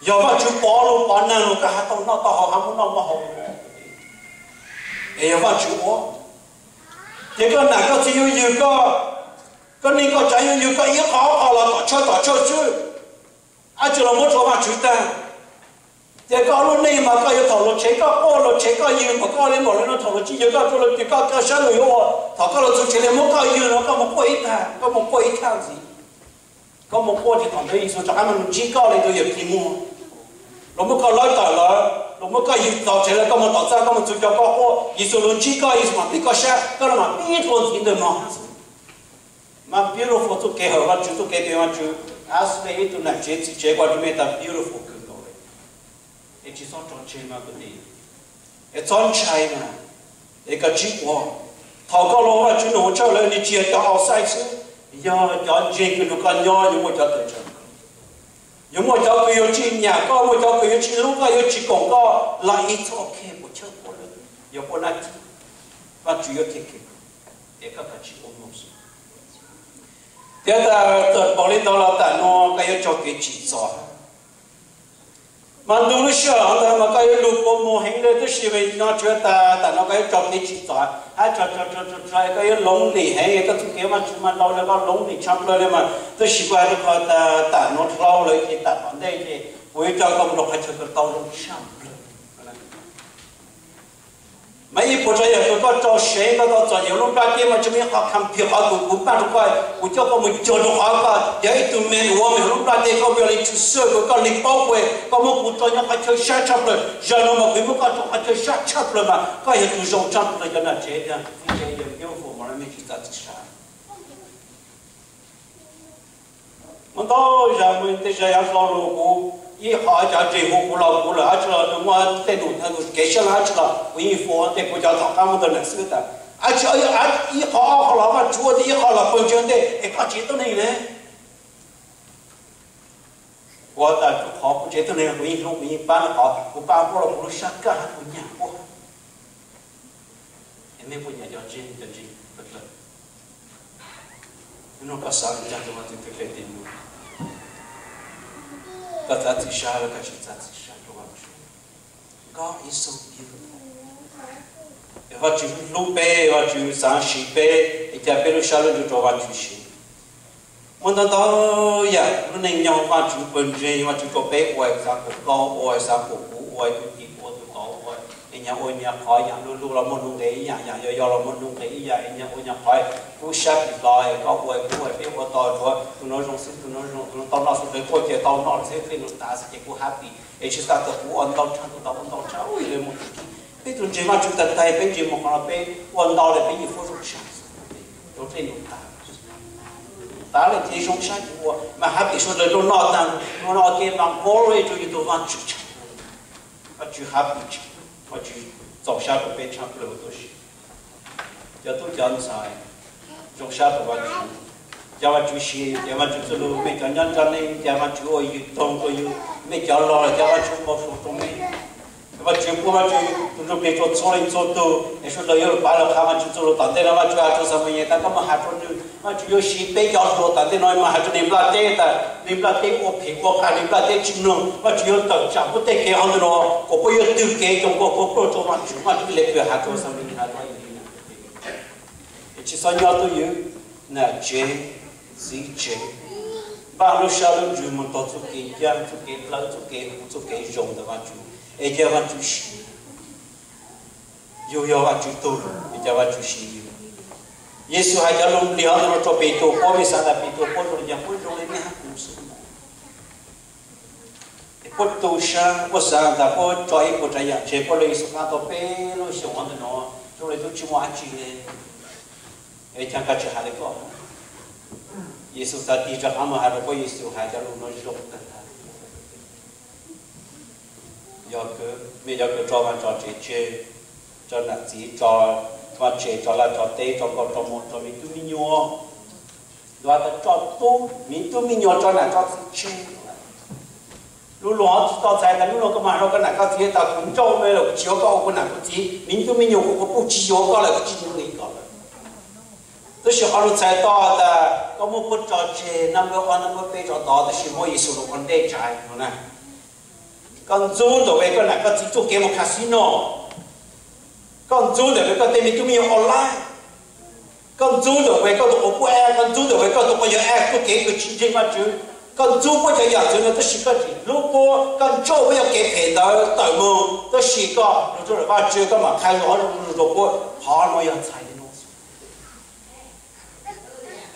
Yog Vajtswv pov lus pov neeg los koj hab tau noj tau haus hab muaj noj muaj haus. Es yog Vajtswv ua, ces koj nam koj txiv yuav ywg koj, koj neej koj tsav yuav ywg koj ib qho ob qho los tom tshawj tom tshawj xwb, ab tsi los muab rua Vajtswv tag. Ces koj lub neej mas koj yuav thaum luag tshev koj quaj luag tshev koj ywg mas koj li npaum li no thaum luag tsis ywg koj rua luag ces koj koj sab luag yuav ua, thaum koj los txug tsev li muab koj ywg no koj mus quaj ib tag, koj mus quaj ib tag ntxiv. Koj mus quaj ces thaum ntawd Yexus rov qab mas nws ntsib koj li tus yawm phim muag, luag muab koj lawb tawm lawm, luag muab koj ywg txaus tsev lawm, koj mus tom txaj koj mus txug cov koj quaj, Yexus los ntsib koj, Yexus mam pib koj sab, koj los mam pib tua ntxiv ntawm no. Mas beautiful txuj kev hawm Vajtswv txuj kev tes Vajtswv, ab xwb ib tug nam tsev txiv tsev ua rua mej tas beautiful kawg nkaus li. Es tsis txhob tso tseg mas kuv tias, es txhob ntshai mas, es koj tsis quaj. Thaum koj los Vajtswv nug ua tshaj lawm nws tsis yog cov outside xwb, yog cov ntseeg kws nrug koj nyob yuav muaj cov tawm tsam, yuav muaj cov kws yuav tsis nyam koj, muaj cov kws yuav tsis hlub koj yuav tsis koom koj los it's okay, puas chawj puab lawm, yog puab nab cib, Vajtswv yuav take care, es koj koj tsis ua moos. Thiab tas txawm npaum li ntawd los tam no koj yuav raug kev tsim txom. Mas ntu lub sij hawm ntawd mas koj yuav lug kua muag heev li, tab sis vim no tsuav tas tam no koj yuav raug kev tsim txom, hab tso tso tso tso koj yuav lonely heev, koj txuj kev Vajtswv mas tau rua koj lonely tshaj plawg li mas, tab sis kuv has rua koj tas tam no dlau lawm ces tam tom ntej ces kuv yuav coj koj mus rau qhov chaw kws tau zoo tshaj plawg. Mas ib puas tsav yam kws koj rau sev koj tau txom nyem lub nplaj teb mas tsis muaj ib qho compare qhov kws kuv npaj rua koj, kuv coj koj mus cuag rau qhov koj yog ib tug me uas me lub nplaj teb koj vim li tshwj xeeb kws koj li paub kuv, koj muab kuv tso nyob qhov chaw sab tshaj plawg, zaum no mas kuv muab koj tso qhov chaw sab tshaj plawg mas koj yog tus zoo tshaj plawg cov nam tsev tiag, txiv tsev yog beautiful mas mej tsis txaj txwm sab. Muaj ntau zag, muaj tej zag yuav hlau lug kuv, ib qho cov ntseeg hu kuv los kuv lawm, dab tsi los nws muaj tej num kev sab laj dab tsi los kuv yeej fua tej kuv cov tom qab muaj tau nam xwb tas, dab tsi ib qho ob qho los Vajtswv ua tej ib qho los pawg ntseeg tej es koj tsev tuab neeg ne. Kuv tas tsuas qhov kuv tsev tuab neeg kuv yeej hlub kuv yeej pab, qhov kuv pab puab los kuv lub sab kaj hab kuv nyam puab. Es mej puas nyiam cov ntseeg, cov ntseeg pawg dlawg? Hnub no koj xav le caag rua Vajtswv txuj kev tes? Koj txav txim sab los koj tsis txav txim sab rua Vajtswv? God is so beautiful. Es Vajtswv hlub peb, Vajtswv xav siv peb, es ca peb lub sab lub ntsws rua Vajtswv siv. Muaj ntau ntau yam lub neej nyob Vajtswv pawg ntseeg, Vajtswv rua peb ua, xav kuas koj ua, xav kuas kuv ua, tus tim ua tus tod ua, es nyag ua nyag qhov, yam luag luag los muaj nuj nqis ib yam, yam yog yog los muaj nuj nqis ib yam, es nyag ua nyag qhov, kub sab tim hlo es koj ua kuv ua, peb ua tau, tsuav tus no zoo xwb tus no zoo, tus no tau noj xwb, lawv quaj ces tau noj xwb, tej num tas xwb ces kuv happy, es tsis tas tas kuv ua ntau tshaj, kuv tau ua ntau tshaj, ua lawv mus. Peb tus ntseeg Vajtswv tag tag, peb ntseeg mus qhov no peb ua ntau lawm peb yeej fuab zoo tshaj rau tej num tas. Tas lawm ces zoo sab kuv ua mas happy, suav dlawg rau noj tag, noj ke mas glory rau yus tus Vajtswv tshaj. Vajtswv happy tshaj, Vajtswv txaus sab rau peb tshaj plaws tuaj si. Cov tub cov ntxhais, zoo sab rau Vajtswv. Ca Vajtswv siv, ca Vajtswv txuj lug, mej cov nyob nrab neej, ca Vajtswv ua yus toog rau yus, mej cov laus los ca Vajtswv npau suav rau mej. Vajtswv pub Vajtswv tus ntsuj plig rua txhua leej txhua tug, es suav dlawg yuav lug pav lug qha Vajtswv txuj lug tom ntej no, Vajtswv has rua Xamuyees tas koj mus has rua nws, Vajtswv yuav siv peb cov hluas tom ntej no mus has rua neeg nplaj teb tas neeg nplaj teb ua phem ua qas, neeg nplaj teb tsi mloog, Vajtswv yuav tawm tsam puab tej kev hov ntawm no, kuas puab yuav twg kev coj kuas puab pluag rua Vajtswv, Vajtswv le kws has rua Xamuyees has rua Elias. Es tsis txhob nyob tuab ywm, nam tsev, txiv tsev, npaj lub sab lub ntsws mus taug txuj kev ncaj, txuj kev dlawb, txuj kev huv, txuj kev zoo ntawm Vajtswv, es ca Vajtswv siv. Yug yog Vajtswv tug, es ca Vajtswv siv yug. Yexus hais cov lus nplig hov ntawm no rua Petus, puab mej xav tas Petus puab zoo li cas? Puab zoo li mej hab kuv xwb. Es puab tu sab, puab xav tas puab tso ib puas tsav yam tseg, puab le Yexus qab tau peb lub xyoos hov ntawm no, zoo li tub tsi muaj dab tsi le. Es ca koj tsi has le koj. Yexus txav tig rov qab mus has rua puab, Yexus hais cov lus no zoo tag tag. Yog kws, mej yog kws tso vaj tso tsev tseg, tso nam txiv, tso vaj tsev, tso laj tso teb, tso nkauj tso muam, tso me tub me nyuam. Luag tas tso tub, me tub me nyuam, tso nam tso txiv tseg. Lub lug hov tsis tau txhais tas lub lug koj mus has rua koj nam koj txiv tas kuv nrauj mej los kuv tsis yuav koj ua kuv nam kuv txiv, me tub me nyuam kuv kuv puj tsis yuav koj lawm, kuv tsis nug li koj lawm. Tab sis qhov lug txhais tau tas koj muab puab tso tseg, nab npawb ob nab npawb peb tso tod, tab sis muab Yexus lug ua ntej tsav no na. Koj ntxub ntawm koj nam koj txiv txuj kev mus casino. Koj ntxub ntawm koj tej me tub me nyuam online. Koj ntxub ntawm koj tus quas puj app, koj ntxub ntawm koj tus quas yog app txuj kev kws tsis ntseeg Vajtswv. Koj ntxub puab cov yam ntawd no tab sis koj tsis hlub puab, koj ntsaum puab cov kev phem ntawd tawm mus tab sis koj lug rua Vajtswv, koj mam qha lug qhov zoo rua puab. Qhov no yog txhais li no.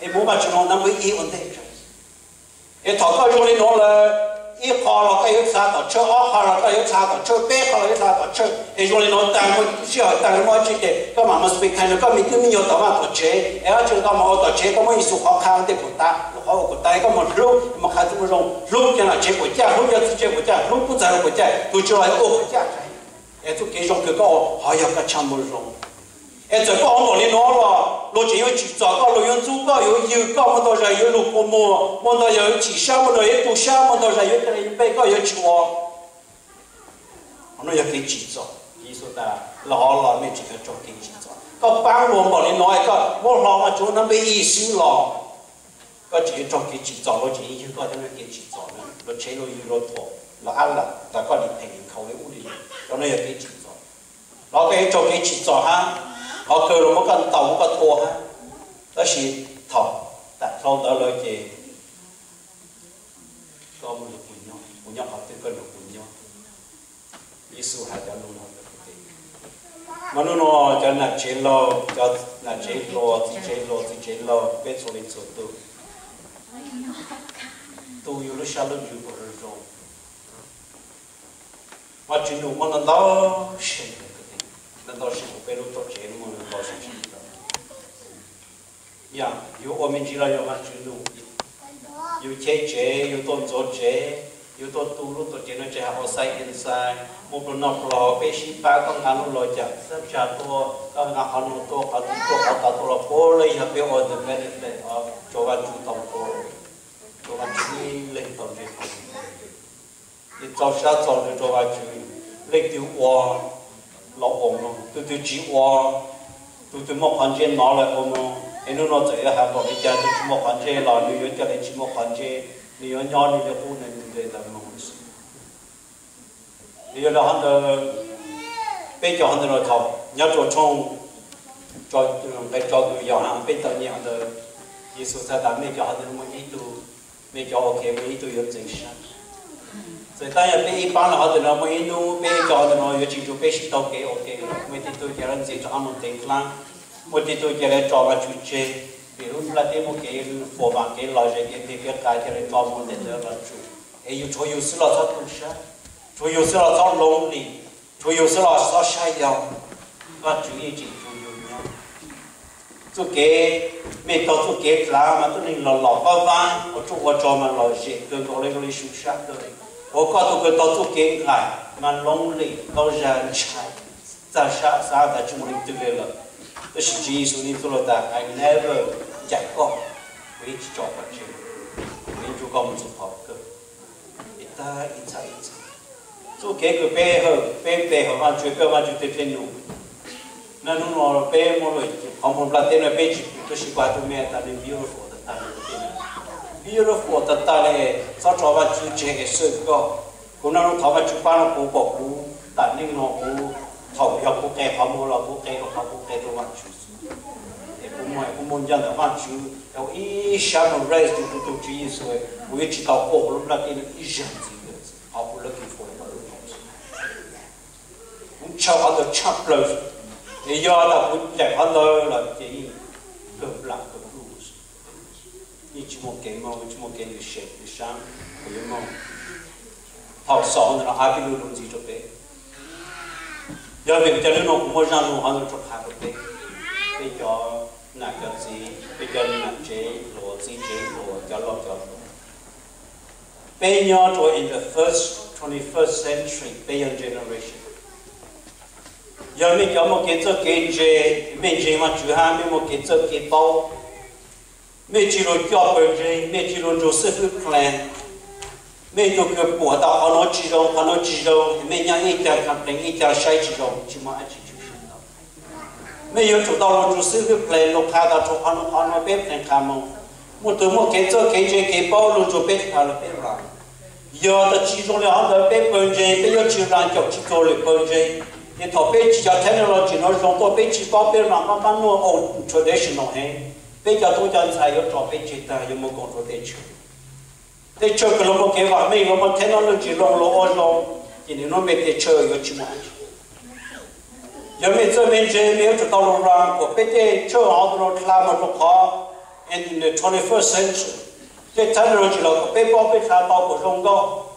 Es muab Vajtswv no nab npawb ib ua ntej. Es thaum koj zoo li no lawm, ib qho los koj yuav txha tom tshawj, ob qho los koj yuav txha tom tshawj, peb qho los yuav txha tom tshawj. Es zoo li no taag, muaj sij hawm taag muaj dab tsi ces koj mam mus spend time rua koj me tub me nyuam tom vaj tom tsev, es dab tsi koj mam ua tom tsev, koj muab Yexus qhov qha ua ntej puas tas, qhov ua puas tas, koj mus hlub, mus qha txuj moo zoo, hlub cov nam tsev puas caj, hlub cov txiv tsev puas caj, hlub tub ntxhais puas caj, tus tsis los ua puas caj. Es txuj kev zoo kawg koj ua, ho yog koj tshaj moo zoo. Es txawm koj ua npaum li no los luag tseem yuav tsim txom koj, luag yuav ntxub koj, yuav ywg koj, muaj ntau zag yuav lug kua muag, muaj ntau zag yuav chim sab, muaj ntau zag yuav tu sab, muaj ntau zag yuav tag le npe koj yuav tsis ua. Qhov no yog kev tsim txom. Yexus tas los hov los mej tseem yuav raug kev tsim txom. Koj paab luag npaum li no es koj muab hlo Vajtswv nab npawb ib xwb los koj tseem yuav raug kev tsim txom, luag tseem yuav ywg koj, cov no kev tsim txom na, luag tshev luag ywg luag thuam, luag ab lam tas koj li phem li nkhaus li ub li no, cov no yog kev tsim txom. Los koj yuav raug kev tsim txom hab, qhov kawg los muab koj ntaus muab koj tua hab. Tab sis thaum tas dhau ntawd lawm ces koj muaj nrug kuv nyob, kuv nyob qhov twg koj nrug kuv nyob. Yexus has cov lug no. Mas hnub no cov nam tsev laug, cov nam tsev hluas, txiv tsev hluas, txiv tsev laug, peb txhua leej txhua tug, tu yus lub sab lub ntsws kom zoo zoo. Vajtswv num muaj ntau ntau seem, ntau ntau seem uas peb lub tuam tsev muaj ntau seem. Yog yus ua me ntsis los yog Vajtswv num, yus cheb tsev, yus tuaj ntxuav tsev, yus tuaj tu lub tuam tsev no tsev hab outside inside, muaj pluas noj pluas haus, peb sib pab, koj nqa lub los cas xab tsa tuaj, koj nqa qhov nuav tuaj, qhov ntawd tuaj, qhov tod tuaj los puav leej yog peb ua the benefit of, rua Vajtswv tau glory, rua Vajtswv ib leeg tau ntsej muag. Ces txaus sab txaus ntsws rua Vajtswv, leej twg ua los ua mloog, tus twg tsis ua, tus twg muaj qhov ntsej no lawm ua mloog. Es hnub no txawm yuav has npaum li cas, tus tsis muaj qhov ntsej los nws yuav ca le tsis muaj qhov ntsej, nws yuav nyob nws li qub nws ntawd moog. Yog le hov ntawd, peb cov hov ntawd los thaum nyob rua tshooj nqe rau kws yog na, peb tau nyeem hov ntawd, Yexus txhais tas mej cov hov ntawd muaj ib tug, mej cov ua ke muaj ib tug yuav ntxeev sab. Txawm tab yog peb ib paab los hov ntawm no muaj ib hnub peb cov hov ntawm no yuav tsis nrug peb sib taug kev ua ke, muaj ib tug ca le ntxiv rov qab moog teev dlaab, muaj ib tug ca le tso Vajtswv tseg, vim lub nplaj teb muaj kev fuam vaam kev lom zem kev tig kev qab ca le tso moog ntawm ntawd los tsum. Es yus tshuav yus xwb los txhob tu sab, tshuav yus xwb los txhob lonely, tshuav yus xwb los txhob saib yog, Vajtswv yeej tseem tshuav yus nyob. Txuj kev, mej taug txuj kev dlav mas tuab neeg los los vaab vaab ua tsuj ua tso mas lom zem kawg nkaus le zoo li su sab kawg. Ua koj tug kws taug txuj kev nqaim mas lonely, ntau zag ntshai, txag sab xav tas tsis muaj leej twg le lawm. Tab sis Tswv Yexus niaj hnub los tas I never ncaim koj, kuv yeej tsis tso koj tseg, kuv yeej nrug koj mus txug qhov kawg. Ib txha ib txha, txuj kev kws peb hawm, peb pe hawm Vaajtswv, peb Vaajtswv tej dlej num. Niaj hnub no peb muaj lub qhov muag nplaj teb no peb tsis pum, tab sis kuv has rua mej tas nws beautiful tag tag le. Beautiful tag tag le, txhob tso Vaajtswv tseg es xwb koj. Kuv niaj hnub thov Vaajtswv paab rua kuv kom kuv tam neej no kuv thaum yog kuv qe qhov muag los kuv qe rua qhov kuv qe rua Vaajtswv. Es kuv muaj, kuv muaj nco ntawm Vaajtswv, ua ib sab mus raise kuv tus Tswv Yexus, kuv yuav tsis tau quaj kuv lub nplaj teb no ib zaug ntxiv. Qhov kuv looking for, kuv ntshaw qhov ntawd tshaj plawg. Es yog tas kuv ncaim qhov ntawd los ces yeej kawg nplam kawg pluj, yeej tsis muaj kev moog, tsis muaj kev lwm seem lwm saab kuv yuav moog. Thaum xaus ntawm no hab peb lug lug ntxiv rua peb. Yog vim li cas hnub no kuv muaj zaaj lug hov ntawd rua qha rua peb, peb cov nam cov txiv, peb cov nam tsev hluas, txiv tsev hluas, cov laug cov hluas. Peb nyob rua in the first twenty-first century, peb yog generation. Yog mej cov muaj kev txawj kev ntse, mej ntseeg Vaajtswv hab mej muaj kev txawj kev paub, mej tsi lug coj pawg ntseeg, mej tsi lug nrug xib fwb plan, mej tug kws pum tas qhov nuav tsi zoo, qhov nuav tsi zoo, mej nyob ib caag complain ib caag saib tsi zoo, tsi muaj dlaab tsi tshwm sim tau. Mej yuav tsum tau lug nrug xib fwb plan lug qha tas rua qhov nuav, qhov nuav peb plan qha moog. Muaj tug muaj kev txawj kev ntse kev paub lug nrug peb qha lug peb lam Yog tau tsis zoo li hov ntawd peb pawg ntse peb yuav tsis ras caum tsis txog lwm pawg ntse. Ces thaum peb tsis cov technology no zoo tuaj peb tsis paub peb no mab mab nuaj old traditional heev, peb cov tub cov ntxhais yuav tso peb tseg tag yuav mus koom rau tej chaw, tej chaw kws los muaj kev vam meej los muaj technology loo los ua zoo, ces nws lub npe tej chaw yuav tsis muaj. Yog mej txawj me ntse mej yuav tsum tau los ras kom peb tej chaw hov tau los dlha mus rau qhov in the twenty-first century, tej technology los kom peb paub peb dlha tau kom zoo nkauj.